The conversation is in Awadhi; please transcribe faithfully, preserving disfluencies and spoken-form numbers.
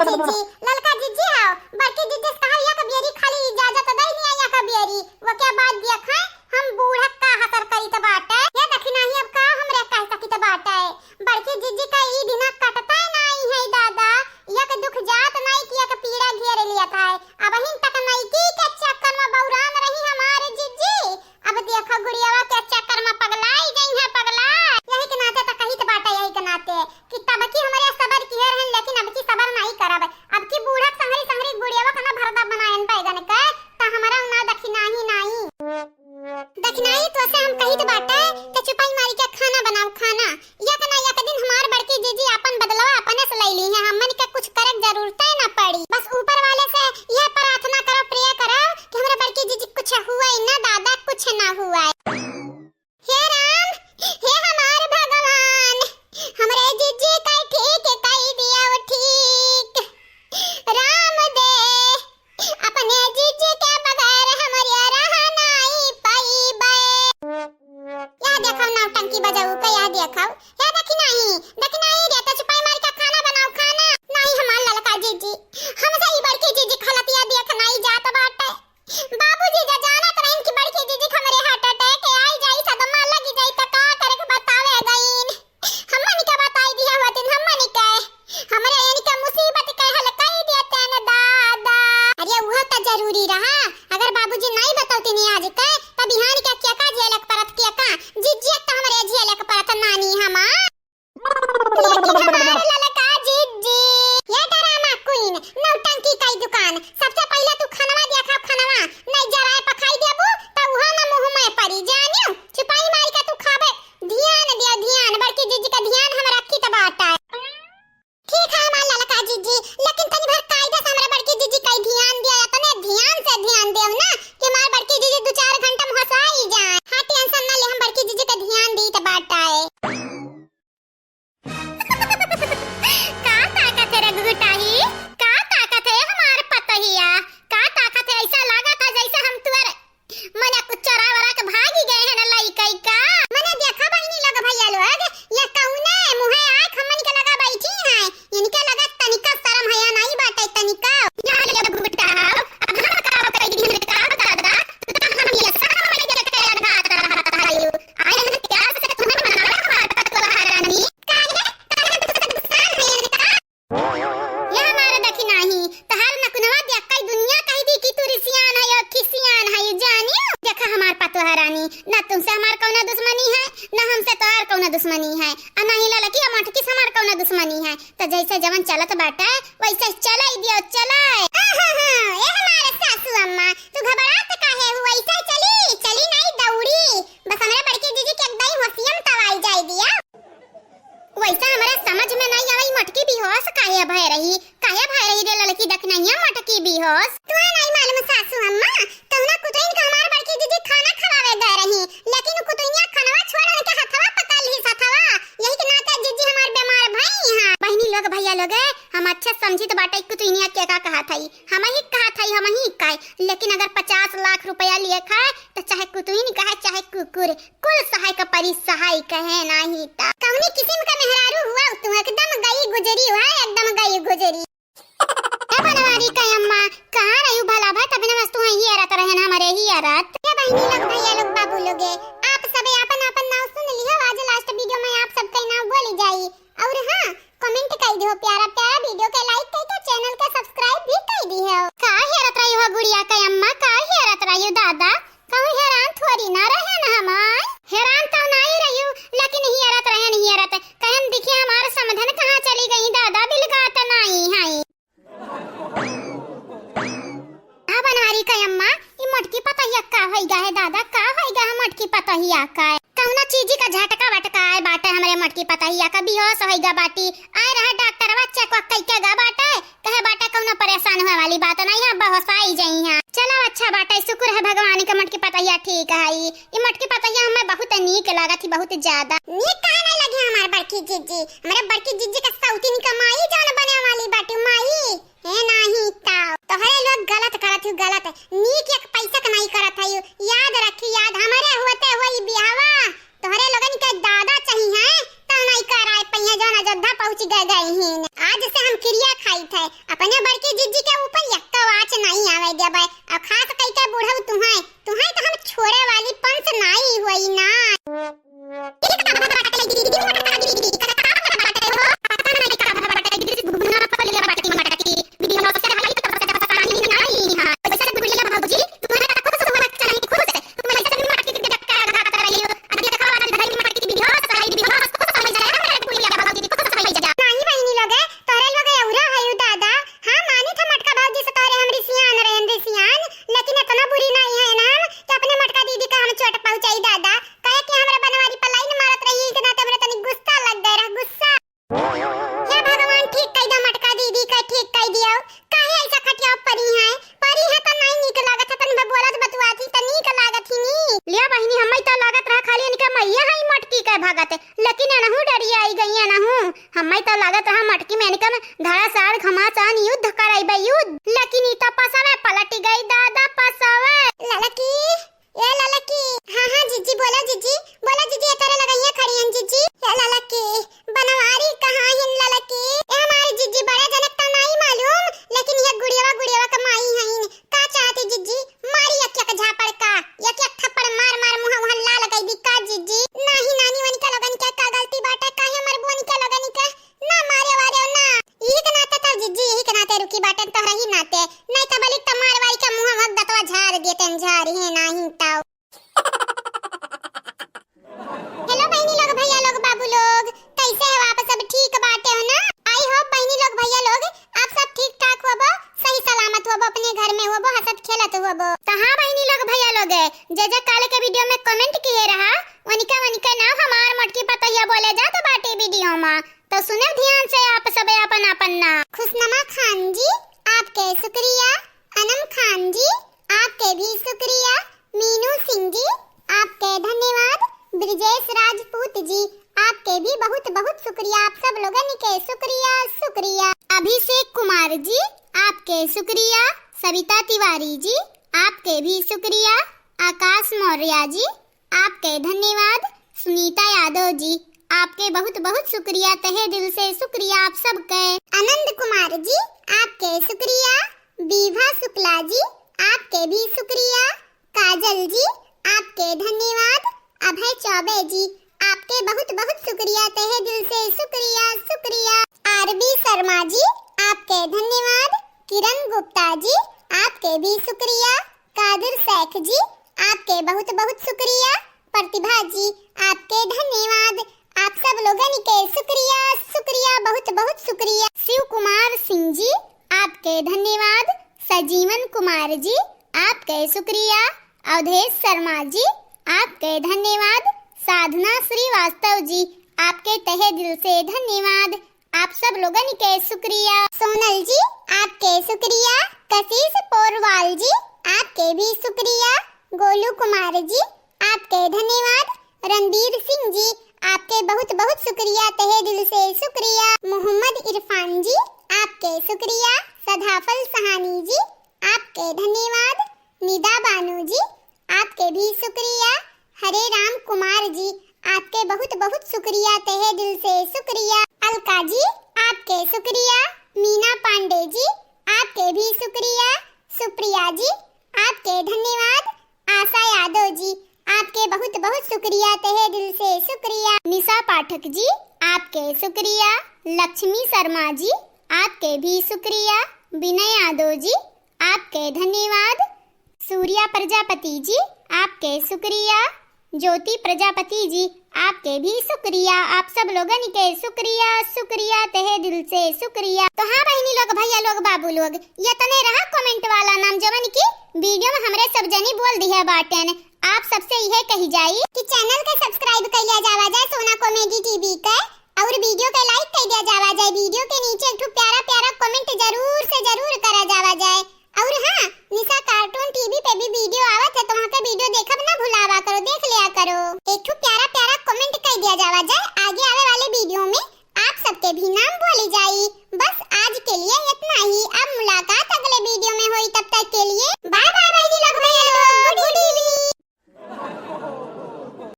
जिज्जी, ललका जिज्जी हौ, बड़की जिज्जी से कहा एक बेरी खाली इजाजत दे दिया, एक बेरी। ओके बाद देखा हम बूढ़ा का हसर करीत बाटे। हे दखिनाही, अब का हमरे कह सकित बाटे? बड़की जिज्जी का ई दिना कटता नाई है दादा, एक दुख जात नाई कि एक पीड़ा घेर लियत है। अबहिन तक नइकी के चक्कर में बौरान रही हमार जिज्जी, अब देखो गुड़ियावा के चक्कर में पगलाई गई है, पगला। यही के नाते तो कहित बाटे, यही के नाते कि तब की हमरे सबर किहे रहन, लेकिन अब की सबर नाई करब। अब की बूढ़ा संहरी संहरी गुड़ियावा का ना भरदा बनायन बैगन के, त हमरा ना दखिनाही नाई। दखिनाही तो से हम कहित बाटे कि चुपाई मारी के खाना बनाओ, खाना। एक ना एक दिन हमार बड़की जिज्जी आपन बदलवा अपने से ले ली है, हमन के कुछ करे के जरूरत ना पड़ी। बस ऊपर वाले से यह प्रार्थना करो, pray करो कि हमरे बड़की जिज्जी कुछ हुआ ही ना दादा, कुछ ना हुआ। हे राम, हे हमार भगवान, हमरे जिज्जी का ठीक कई दिया, वो ठीक। राम दे, अपने जिज्जी के बगैर हमरे रह नाई पाइबे। यह देखो नौटंकी बजाऊ का, यह देखो, यह दखिनाही, दखिनाही रे, तो चुपाई मार के खाना बनाओ, खाना। नाई हमार ललका जिज्जी, हमसे ई बड़की जिज्जी खलतिया देख नाई जात बाटे। बाबूजी जे जानत रहिन कि बड़की जिज्जी के हमरे heart attack आई जाई, सदमा लगी जाई, त का करे के बतावे गईन। हमन के बताई दिया हुआ दिन, हमन के, हमरे इनके मुसीबत के हल कई देते न दादा। अरे उहो त जरूरी रहा, अगर बाबूजी नाई बतौती नी आज के, त बिहान के केका झेले के परत, केका? जिज्जी त हमरे झेले के परत नानी हमार। लेकिन हमार ललका जिज्जी। ये drama queen, नौटंकी कई दुकान। सबसे पहिले तू खनवा देखा, खनवा। नहीं जराए पखाई देबू, त उहा ना मुँह में पड़ी, जानियो। चुपाई मारी का तू खाबे। ध्यान दिया, ध्यान। बड़की जिज्जी का ध्यान हम रखी त बाटा। ठीक है हमार ललका जिज्जी, लेकिन तनी भर कायदे से हमरा बड़की जिज्जी का ध्यान दिया, तने ध्यान से ध्यान देव ना कि हमार बड़की जिज्जी दो चार घंटा में हंसाई जाए। हाँ, tension ना ले, हम बड़की जिज्जी का ध्यान दी त बाटा। का ताकत है रे घुघुटाही? का ताकत है हमार पतोहिया? का ताकत है? ऐसा लागत है जैसे हम तुअर मने कुछ चोरा वरा के भागी गए हैं ना लइकई का। मने देखा बहिनी लोग भैया लोग, ये कौने मुँहे आँख हमन के लगा बैठी हैं? इनके लगा तनिका शर्म हया नहीं बाटे तनिका। या ये घुघुटाओ, अब हम का करी, हम का दादा, तो हम ये शर्म नहीं के आघात रहत है। आयन प्यार से तुम्हें मनावे हमार पतोह रानी। काहे? काहे तू गुस्सा में इनका? ये हमार दखिनाही, तहार नकुनवा देख कई दुनिया कह दी कि तू रिसियान है, यो खिसियान है, ये जानियो। देखा हमार पतोह रानी, ना तुमसे हमार कौनो दुश्मनी है, ना हमसे तोहार कौनो दुश्मनी है, आ ना ही ललकी आ मोटकी से हमार कौनो दुश्मनी है। तो जैसे जवन चलत बाटे, वैसे चलाई दियो, चलाई। हाँ, हाँ, हाँ, ये हमार सासू अम्मा, तू घबरात काहे हुआ? ऐसे चली, चली नहीं दौड़ी। बस हमरे बड़की जिज्जी के एकदम होशियम तवाई जाई दिया। वैसा हमरा समझ में नहीं आवे, ई मोटकी बेहोश काहे भय रही, काहे भय रही रे ललकी दखिनहिया मोटकी बेहोश? तुहे नहीं मालूम सासू अम्मा, कौना कुतुइन का हमार बड़की जिज्जी खाना खवावे गए रही, लेकिन उ कुतुइनिया खानवा छोड़ उनके हथवा पकड़ ली हथवा, यही के नाते जिज्जी हमार बीमार भई हैं। बहिनी लोग, भैया लोग, हम अच्छे समझित बाटे कुतुइनिया के का कहत हई, हम ही कहत हई, हम ही कहे, लेकिन अगर पचास लाख रुपया लिए खाए तो चाहे कुतुइन कहे चाहे कुकुर, कुल सहाय का परी सहाय कहे नाही ता। कौनी किस्म का मेहरारू हुआ तू, एकदम गई गुजरी हुआ, एकदम गई गुजरी। ए बनवारी का अम्मा, कहाँ रही भला भाई? तभी ना बस तू ही अरत रहे ना, हमारे ही अरत। ए बहिनी लोग, भैया लोग, बाबू लोगे, आप सब आपन आपन नाव सुन लिहो। आज last video में आप सबका नाव बोली जाई। और हाँ, comment कई दिहो प्यारा प्यारा, video के like कई के channel का subscribe भी कई दिहो। का हेरत रही हो गुड़िया के अम्मा, का हेरत रही हो दादा? कहूँ हैरान थोड़ी ना रहे ना हमार। हैरान तो नहीं रही हूँ, लेकिन हेरत रहे नहीं हेरत। कहन देखिए हमार समधन कहाँ चली गई दादा, बिलगात नहीं है। हाँ बनवारी का अम्मा, ई मोटकी पतोहिया का होइगा है दादा, का होइगा है मोटकी पतोहिया का? कौनो चीजी का झटका वटका आए बाटे हमरे मोटकी पतोहिया का, बेहोश होइगा बाटी। आए रहे डॉक्टरवा, check वक कइके गा बाटे, कहे बाटे कौनो परेशान होए वाली बात नहीं है, बेहोशाई जइहैं। चलो अच्छा बाटे, शुक्र है भगवान के मोटकी पतोहिया ठीक है। ई मोटकी पतोहिया हमें बहुत नीक लागत ही, बहुत ज्यादा। नीक काहे नहीं लगी हमार बड़की जिज्जी? हमरे बड़की जिज्जी का सौतीन का माई जान बने वाली बाटी माई। हे नाही ताऊ, तोहरे लोग गलत करत हऊ, गलत। नीक एक पैसा के नाही करत हऊ। याद रखी, याद, हमरे होते होई बियाहवा, तोहरे लोगन के दादा चाहिए, तो नाही कराए पहिए, जौन अयोध्या पहुँच गए, गए ही। आज से हम किरिया खाइत है, अपने बड़की जिज्जी के ऊपर यक्को आँच नाहीं आवे देबै। और खास कइके बुढ़ऊ तुहैं, तुहैं तो हम छोड़े वाली पंच नाहीं होई ना। नाहीं बहिनी लोगे, तोहरे लोगे औरा हयू दादा। हाँ, मानी था मटका भौजी से तोहरे हम रिसियान रहेन, रिसियान, लेकिन इतना बुरी नाहीं है ना हम कि अपने मटका दीदी का हम चोट पहुँचाई दादा। कहे कि हमरा बनवारी पर लाइन मारत रही, इतना तो हमरा तनी गुस्सा लग गए रहा, गुस्सा। हे भगवान, ठीक कई दा मटका दीदी का, ठीक कई दियो। काहे ऐसा खटिया परी है? परी है त नाहीं नीक लागत है, तनी बा बोलत बतुआत ही त नीक लागत ही नी। लिया बहिनी, हम्मै त लागत रहा खाली इनका मैया है मटकी के भगत, लेकिन एनहू डरिया आई गई एनहू। हम्मै त लागत रहा मटकी में इनका में धड़ासाड़ घमासान युद्ध करैबे युद्ध, लेकिन ई त पसवे पलटी गई दादा पसवे। ललकी, ए ललकी। हाँ, हाँ, जिज्जी, बोलो जिज्जी, बोलो जिज्जी, ए तोरे लगइया खड़ी हन जिज्जी। ए ललकी, बनवारी कहाँ हिन ललकी? ए हमारी जिज्जी, बड़े जनक त नाहीं मालूम, लेकिन ये गुड़ियवा, गुड़ियवा के माई हईन। का चाहती जिज्जी? मारी एक एक झापड़ का, एक एक थप्पड़ मार मार मुँह वहाँ लाल कई दी का जिज्जी? नाहीं नानी, वनिका लोगन के का गलती बाटे, काहे मरबू वनिका लोगन के? ना मारे वारे ना। यही के नाते तब जिज्जी, यही के नाते रुकी बाटन तोहरा ही नाते। नहीं त बलिक त मार वारी के मुँह वहाँ दतवा झार देते, झार ही नाहीं तब। Hello बहिनी लोग, भैया लोग, बाबू लोग, कैसे हो आप सब? ठीक बाटे हो ना? I hope बहिनी लोग, भैया लोग, आप सब ठीक ठाक होबो, सही सलामत होबो, अपने घर में होबो, हंसत खेलत होबो। तो हाँ बहिनी लोग, भैया लोग, जे जे काल के video में comment किए रहा, वनिका वनिका नाव हमार मोटकी पतोहिया बोले जात बाटे video में। तो सुने ध्यान से आप सब अपन अपन ना। खुशनमा खान जी, आपके शुक्रिया। अनम खान जी, आपके भी शुक्रिया। मीनू सिंह जी, आपके धन्यवाद। ब्रजेश राजपूत जी, आपके भी बहुत बहुत शुक्रिया। आप सब लोगन के शुक्रिया, शुक्रिया। अभिषेक कुमार जी, आपके शुक्रिया। सविता तिवारी जी, आपके भी शुक्रिया। आकाश मौर्य जी, आपके धन्यवाद। सुनीता यादव जी, आपके बहुत बहुत शुक्रिया, तहे दिल से शुक्रिया आप सबके। आनंद कुमार जी, आपके शुक्रिया। बीभा शुक्ला जी, आपके भी शुक्रिया। काजल जी, आपके धन्यवाद। अभय चौबे जी, आपके बहुत बहुत शुक्रिया, तहे दिल से शुक्रिया, शुक्रिया। आरबी शर्मा जी, आपके धन्यवाद। किरण गुप्ता जी, आपके भी शुक्रिया। कादिर शेख जी, आपके बहुत बहुत शुक्रिया। प्रतिभा जी, आपके धन्यवाद। आप सब लोगन के शुक्रिया, शुक्रिया, बहुत बहुत शुक्रिया। शिव कुमार सिंह जी, आपके धन्यवाद। सजीवन कुमार जी, आपके शुक्रिया। अवधेश शर्मा जी, आपके धन्यवाद। साधना श्रीवास्तव जी, आपके तहे दिल से धन्यवाद। आप सब लोगन के शुक्रिया। सोनल जी, आपके शुक्रिया। कशिश पोरवाल जी, आपके भी शुक्रिया। गोलू कुमार जी, आपके धन्यवाद। रणबीर सिंह जी, आपके बहुत बहुत शुक्रिया, तहे दिल से शुक्रिया। मोहम्मद इरफान जी, आपके शुक्रिया। सदाफल सहानी जी, आपके धन्यवाद। निदा बानू जी, आपके भी शुक्रिया। हरे राम कुमार जी, आपके बहुत बहुत शुक्रिया, तहे दिल से शुक्रिया। अलका जी, आपके शुक्रिया। मीना पांडे जी, आपके भी शुक्रिया। सुप्रिया जी, आपके धन्यवाद। आशा यादव जी, आपके बहुत बहुत शुक्रिया, तहे दिल से शुक्रिया। निशा पाठक जी, आपके शुक्रिया। लक्ष्मी शर्मा जी, आपके भी शुक्रिया। विनय यादव जी, आपके धन्यवाद। सूर्या प्रजापति जी, आपके शुक्रिया। ज्योति प्रजापति जी, आपके भी शुक्रिया। आप सब लोगन के शुक्रिया, शुक्रिया, तहे दिल से शुक्रिया। तो हाँ बहिनी लोग, भैया लोग, बाबू लोग, यतने रहा comment वाला नाम, जवन की video में हमरे सब जनी बोल दिहे बाटेन। आप सबसे इहे कही जाई कि channel के subscribe कइले जावा जाए सोना comedy TV के, और video के like कइ दिया जावा जाए। Video के नीचे एक ठो प्यारा प्यारा comment जरूर से जरूर करा जावा जाए। और हाँ, निशा cartoon TV पे भी video आवत है, तो वहाँ के video देखब ना भुलावा करो, देख लिया करो। एक ठो प्यारा प्यारा comment कइ दिया जावा जाए, आगे आवे वाले video में आप सबके भी नाम बोली जाई। बस आज के लिए इतना ही, अब मुलाकात अगले video में होई, तब तक के लिए